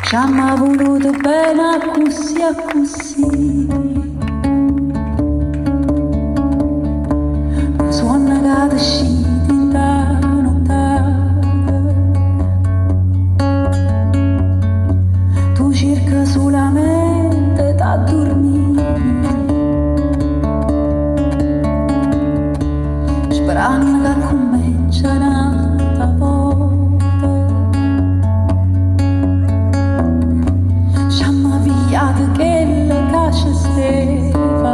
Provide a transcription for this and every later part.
C'ammo vuluto bene accussì accussì. Nu suonno ca te sceta 'int' 'a nuttata. Tu cirche sulamente 'e t'addurmì. Speranno ca accummencia n'ata vota. C'ammo pigliato chello ca ce steva.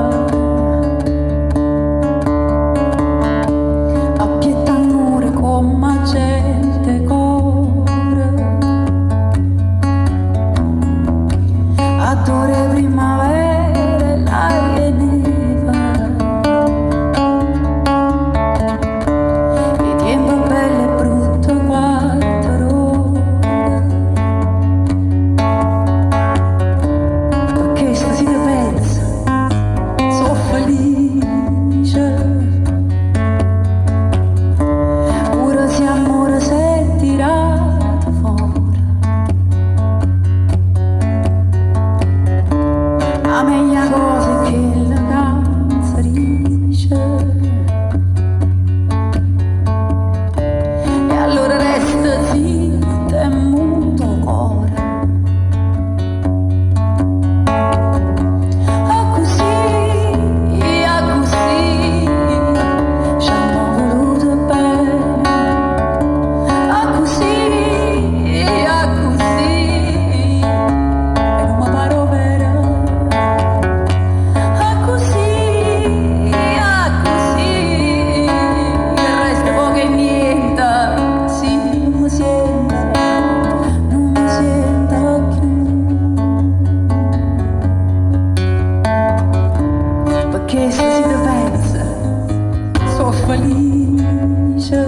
A pietto annuro comm' 'a gente 'e core. Addore 'e primmavera e l'aria 'e neve. 'E tiempe belle e brutte quattr'ore. Pe chesto si te penso so' felice. Pure si ammore s'è tirato fore. 'A meglia cosa è chella ca nun se dice. E allora resta zitto e muto 'o core. Accussì, accussì, c'ammo vuluto bene. Accussì, accussì, e nun me pare overo. Accussì, accussì, resta poco e niente, si nun me siente, nun me siente cchiù. Pecché si te penso, so' felice.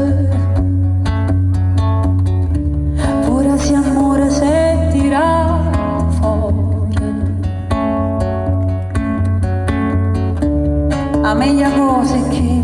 Pure si ammore s'è tirato fore. 'A meglia cosa è che